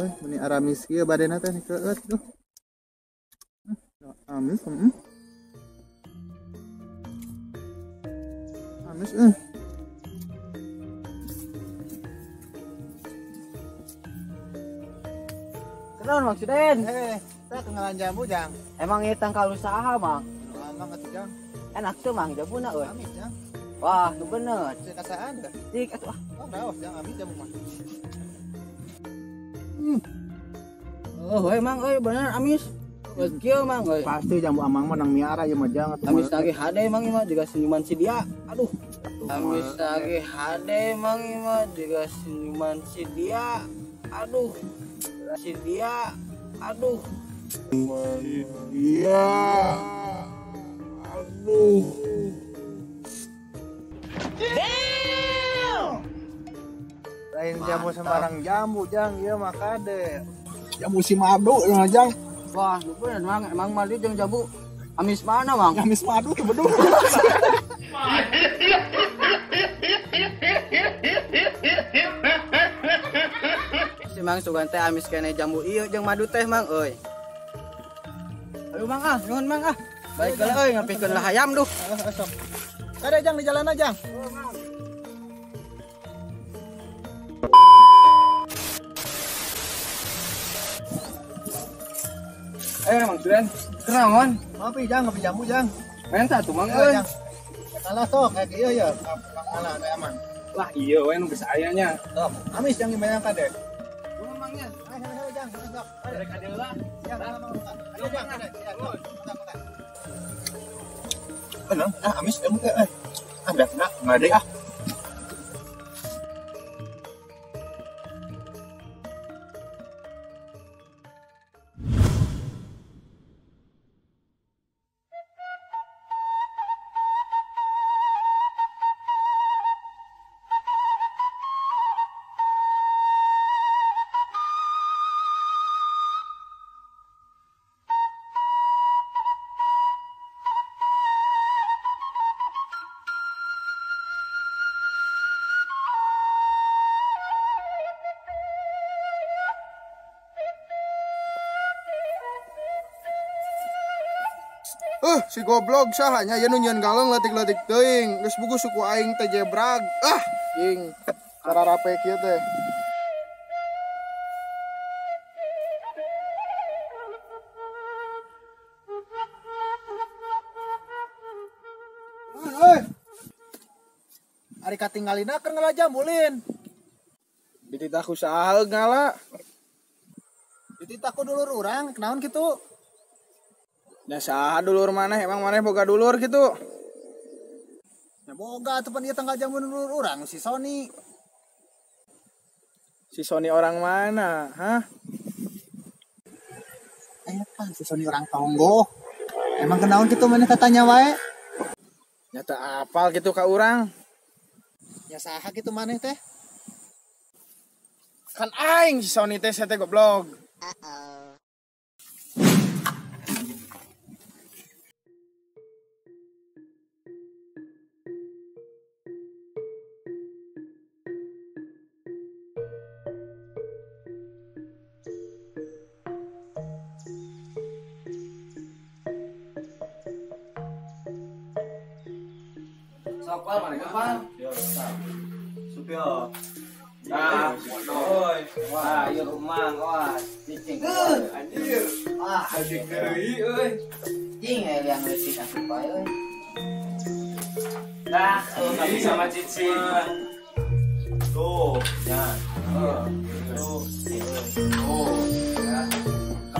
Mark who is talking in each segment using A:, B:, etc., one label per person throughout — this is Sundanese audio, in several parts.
A: Euy, meni aramis kieu badena teh dikeut tuh. Amis, heeh. Amis euy.
B: Kenaon Mang Suden?
A: Saya kenalan jambu, Jang.
B: Emang ieu tangkal usaha, Mang?
A: Emang atuh, Jang.
B: Enak tuh, Mang, jambuna euy.
A: Amis, Jang.
B: Wah, nu bener.
A: Cek kasaan dah.
B: Cik atuh ah.
A: Oh, raos, Jang, amis jambu mah.
B: Oh, emang euy bener amis. Geus kieu Mang euy.
A: Pasti jambu amang mah nang miara ieu mah, Jang.
B: Amis lagi hade Mang ieu mah juga senyuman si dia. Aduh. Amis lagi hade Mang ieu mah juga senyuman si dia. Aduh. Si dia. Aduh.
A: Iya. Aduh. Damn. Lain jambu sembarang jambu, Jang, ieu mah kade. Jambu si madu ya, Jang.
B: Wah, lu bener Mang, emang madu jeung jambu amis mana, Mang?
A: Amis madu tuh beduh.
B: Si Mang sugan teh amis kene jambu ieu jeung madu teh, Mang euy. Ayo Mang ah, nuhun Mang ah. Baik lah euy, ngapikeun lah hayam duh.
A: Sok. Kade Jang di jalan aja, Jang.
B: Mang Suden, kenaon?
A: Ngopi, Jang, ngopi jambu, Jang.
B: Main satu, Mang euy.
A: Kalah sok kayak ieu ya, kalah teh aman.
C: Lah iya we nu geus aya nya.
A: Sok, amis Jang dibayang kade.
B: Kumaha Mang nya?
A: Ayo Jang, sok.
C: Rek ade heula.
A: Jang, Ayo Jang, kade. Bener, ah amis jambu teh. Ah, beak ngade ah.
D: Si goblok sahanya nya nu nyieun galeng leutik-leutik teuing geus buku suku aing teh jebrag. Ah, jing sararape kieu teh.
A: Euy. Ari katinggalina keur ngala jambu lin.
D: Dititah ku saha ngala?
A: Dititah ku dulur urang, kenaon kitu?
D: Ya saha dulur maneh, emang maneh boga dulur gitu?
A: Ya boga atuh pan ieu tanggal jambu dulur urang si Sony.
D: Si Sony orang mana, hah?
A: Pan si Sony orang Tonggo. Emang kenaon kitu maneh katanya wae?
D: Nyata apal gitu ka urang.
A: Ya saha kitu maneh teh?
D: Kan aing si Sony teh sia teh goblok.
B: Sok pal mana kapan?
C: Yo, supio. Nah, oi. Wah, ieu rumah awas.
B: Cicing.
C: Anjir.
B: Ah,
C: anjir deui euy.
B: Cing yang leutik asup bae euy.
C: Nah, enggak bisa sama cicing. Tuh, ya. Tuh. Oh, ya.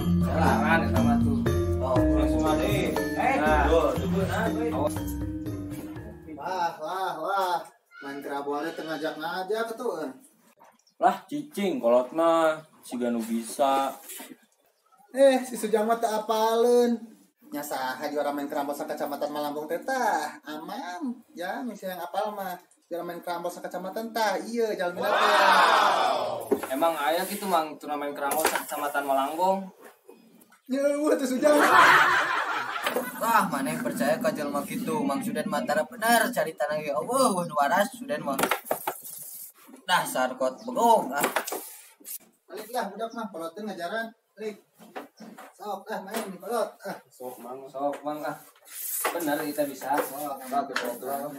C: Kelangan sama tuh. Oh, langsung ade. Tuh, tuh nah, euy.
A: Wah, wah, wah. Main kerabuannya tengajak-ngajak tuh.
C: Lah, cicing kolot mah siga nu bisa.
A: Si Sujang mah teu apaleun. Nya saha juara main kerambol sakecamatan Malangbong teh tah. Amang, ya misi yang apal mah. Juara main kerambol sakecamatan tah, ieu jalmina teh.
C: Wow. Emang aya kitu Mang turnamen kerambol sakecamatan Malangbong?
A: Nyeueuh teh Sujang.
B: Wah, maneh percaya ka jelema kitu. Mang Suden mah tara bener caritana ge eueuh nu waras Suden mah. Dasar kot bengong ah.
A: Balik lah budak mah poloteun ngajaran. Balik. Sok ah main kolot ah.
C: Sok mang. Sok mang ah. Bener kita bisa. Sok sok.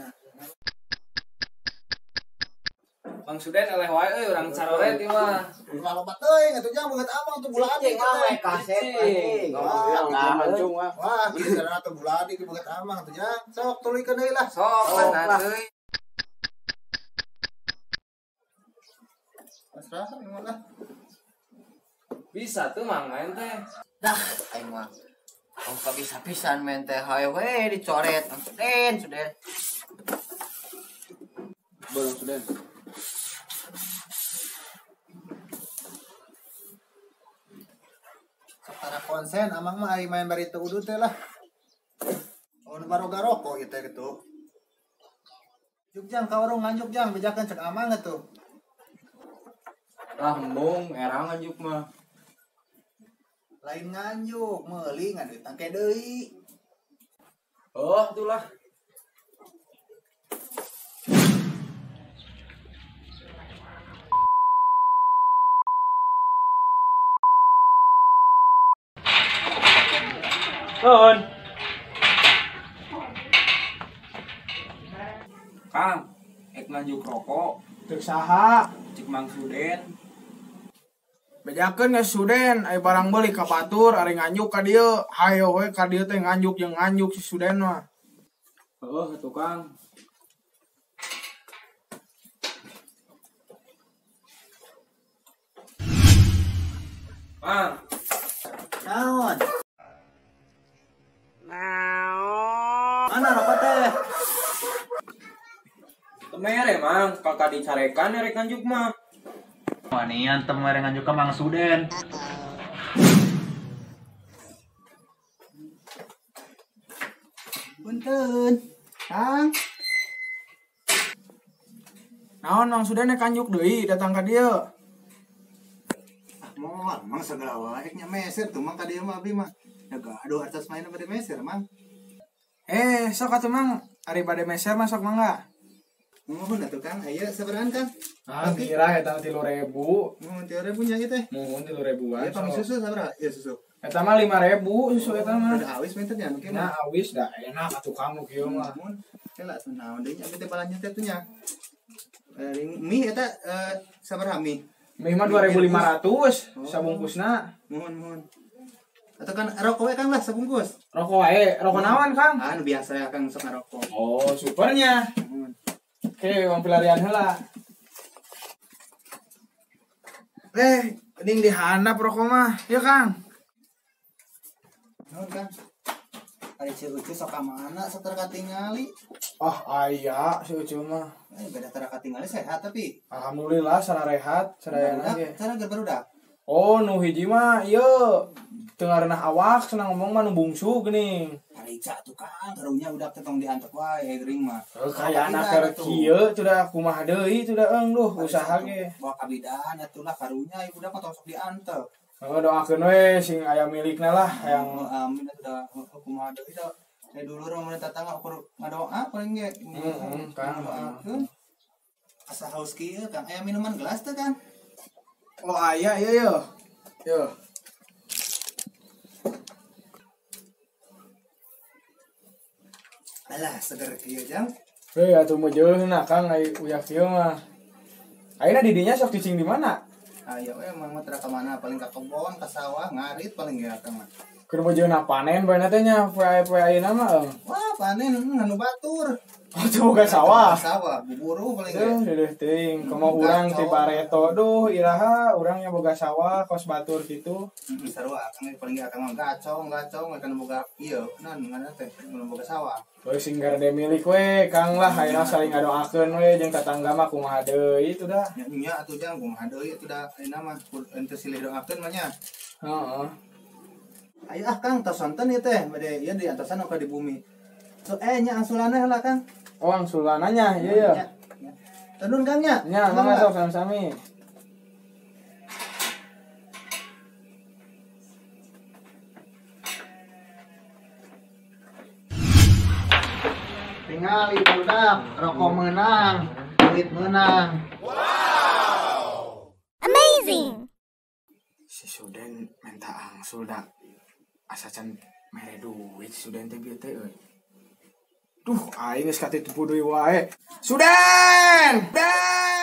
C: Mang Suden eleh wae euy urang caroret ieu mah.
A: Ulah loba teuing atuh jang beungeut amang tuh bulaan
B: Cing mah we kaset anjing.
D: Mancung ah.
A: Wah, kieu sarana tuh bulaan iki beungeut amang atuh jang. Sok tuluykeun deui lah.
C: Sok lah euy.
A: Pasrah ieu lah.
C: Bisa tuh mang main teh.
B: Dah, aing mah. Tong bisa pisan main teh hayo we dicoret. Mang Suden, Suden.
D: Bolong Suden.
A: Tara konsen amang mah ari main bari teu udud teh lah. Oh nu baroga rokok ieu teh kitu. Juk jang ka warung nganjuk jang bejakeun cek amang atuh.
C: Lah embung era nganjuk mah.
A: Lain nganjuk, meuli ngan duit tangke deui.
C: Oh, itulah. Nuhun. Kang, ek nganjuk rokok.
D: Cek saha?
C: Cek Mang Suden.
D: Bejakeun geus Suden, aya barang beuli ka batur ari nganjuk ka dieu. Hayo we ka dieu teh nganjuk jeung nganjuk si Suden mah.
C: Heuh atuh Kang. Mang.
A: Naon? Mana rokok teh?
C: Temere mang, kakak dicarekan erek nganjuk mah.
A: Manian temere nganjuk ka Mang Suden. Punten. Kang.
D: Naon Mang Suden rek nganjuk deui datang ka dieu.
A: Ah moal mang sagala wae nya meser tuh mang ka dieu mah abdi mah. Ya gaduh artos main bade meser mang.
D: Eh, sok atuh mang, ari bade meser mah sok mangga.
A: Muhun atuh Kang, aya sabarahan Kang?
D: Ah, kira eta 3.000.
A: Muhun 3.000 nya ieu teh.
D: Muhun 3.000-an.
A: Ieu pami susu sabaraha? Ieu susu.
D: Eta mah 5.000 susu eta mah.
A: Udah awis mah teh nya mungkin.
D: Nah, awis dah enak atuh Kang nu kieu mah.
A: Muhun. Heula naon deui nya teh balanja teh tuh nya. Mie eta sabaraha mie?
D: Mie mah 2.500 sabungkusna.
A: Muhun muhun. Atau kan rokok we Kang lah sabungkus.
D: Rokok wae, rokok naon Kang?
A: Ah, nu biasa ya Kang sok ngarokok.
D: Oh, supernya. Oke, uang pelarian heula. Eh, mending dihandap rokok mah. Yuk, Kang.
A: Naon, Kang? Ari si Ucu sok ka mana sok tara katingali?
D: Ah, aya si Ucu mah.
A: Eh, beda tara katingali sehat tapi.
D: Alhamdulillah sararehat, sadayana ge.
A: Cara ge barudak.
D: Oh, nu hiji mah ieu teu ngareunah awak senang ngomong mah nu bungsu geuning.
A: Arica tuh Kang, karunya udah teh tong diantep wae geuring mah.
D: Kaya anak keur kieu tuh da kumaha deui tuh da eung duh usaha ge.
A: Bawa kabidan atuh lah karunya ieu budak mah tong sok diantep.
D: Oh, doakeun we sing aya milikna lah hayang
A: amin atuh da kumaha deui da. Saya dulur mah mun tatangga ukur ngadoa paling ge.
D: Heeh, Kang
A: doakeun. Asa haus kieu Kang, aya minuman gelas teh Kang?
D: Oh, aya ieu yeuh. Yeuh.
A: Alah, seger kieu jang.
D: Heuh atuh meujeunna Kang ai uyak kieu mah. Ayeuna di dinya sok cicing di mana?
A: Aya we emang mah teu ka mana paling ka kebon, ka sawah, ngarit paling ge akang mah.
D: Keur meujeunna panen bae teh nya poe-poe ayeuna mah eung.
A: Wah, panen anu batur.
D: Oh, teu boga sawah.
A: Sawah, buburu paling ge.
D: Duh, teuing kumaha urang ti bareto duh iraha urang nya boga sawah kos batur kitu.
A: Sarua akang paling ge akang mah gacong, gacong kan boga ieu naon ngaranna teh mun boga sawah.
D: Heuh sing garede milik we Kang lah ayeuna saling ngadoakeun we jeung tatangga mah kumaha deui itu dah.
A: Nya nya atuh jang kumaha deui atuh da ayeuna mah henteu silih doakeun mah nya.
D: Heeh.
A: Ayo ah Kang tos sonten ieu teh bade ieu diantosan ka di bumi. So nya angsulanna heula Kang.
D: Oh, angsulanna ieu ya.
A: Tenun Kang nya.
D: Nya, mangga sok sami-sami.
A: Tingali budak, rokok menang, duit menang.
E: Wow! Amazing!
D: Si Suden minta angsul da asa can mere duit si Suden teh bieu teh euy. Duh, aing geus katitipu deui wae. Suden! Den!